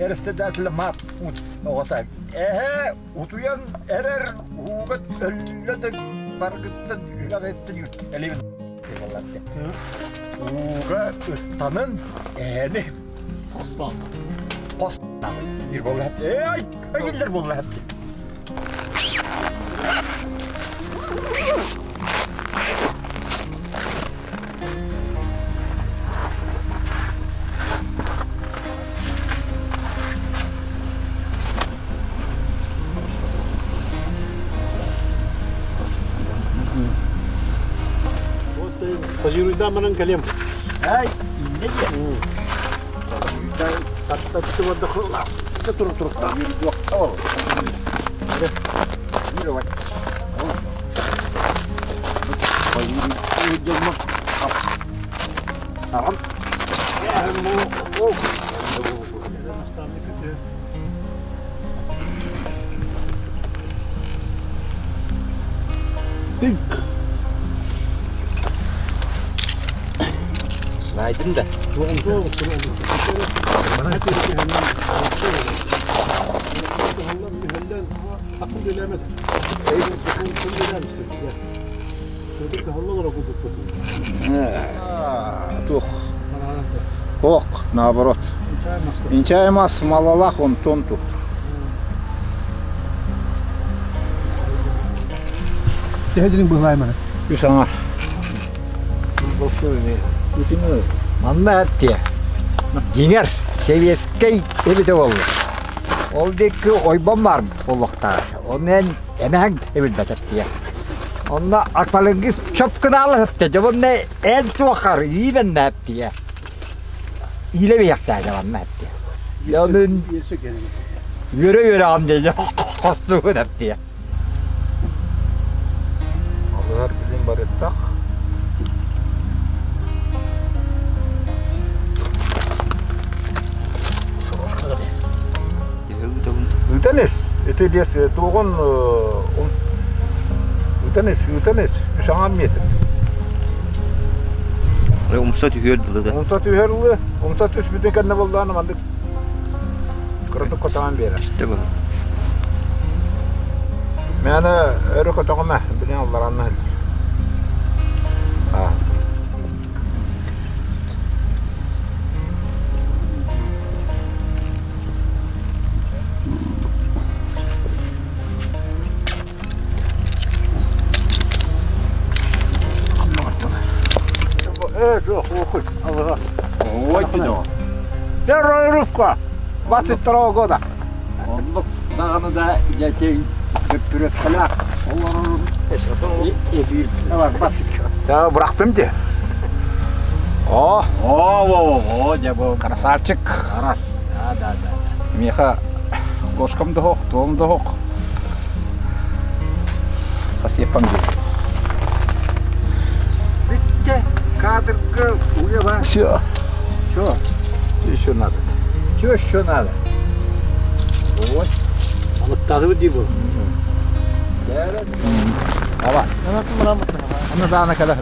Председатель мат оҕото. Эһэ утуйан эрэр ууга өллө да баргыттан үрэҕиттэн элибин Ууга ыстанын эһэни хос биир буолла эй иллэр буолла Позируйдаан баран кэлиэм. Ай, иннэ диэн. Таттатты барда турук туруктаах. Найдым да. Туох. Ох, наоборот. Инчай мас малалах он тон тут. Төһө быһлайманы? Үс аңар. Манна эттиэ. Дьиҥэр, сэбиэскэй эбитэ буолла. Ол диэки ойбон баар буолуохтаах. Онно эн эмэһэҥ эбилбэтэх диэ. Онно аквалангист чоп гынаала сытта. Дьэ онно эн суоххар иибэннээп диэ. Иилэ биһиэхтээ дьэ манна эттиэ. Дьэ онун үөрэ-үөрэ диэ хостугун эттиэ. Алыһар билим барыттах. Ыытан ис. Ити лес туоҕун ыытан ис, ыытан ис. Үс аҥаар метр. Умса түһүөр дылы да. Умса түһэр ылы. Умса түспүтүн кэннэ боллааны мандык кыратык котоҕон биэрэр. Истэ бу. Мээнэ өрө көтөҕүмэ, билин алларанна Аа. Первая рыбка 22 года. Оннук даҕаны да дьэ бөппүрүөскэлээх олорорум эфир барбат. Ча бырахтым дии. О, О, о, дьэ бу красавчик. Да, да, да. Миэхэ кошкам да суох, туом да суох. Сосеппам дии. Бүттэ кадрга уеба. Все. Все. Еще надо. Что еще надо? Вот. Балыктаатыбыт дии бұл. Давай. Аны даана кэлэ.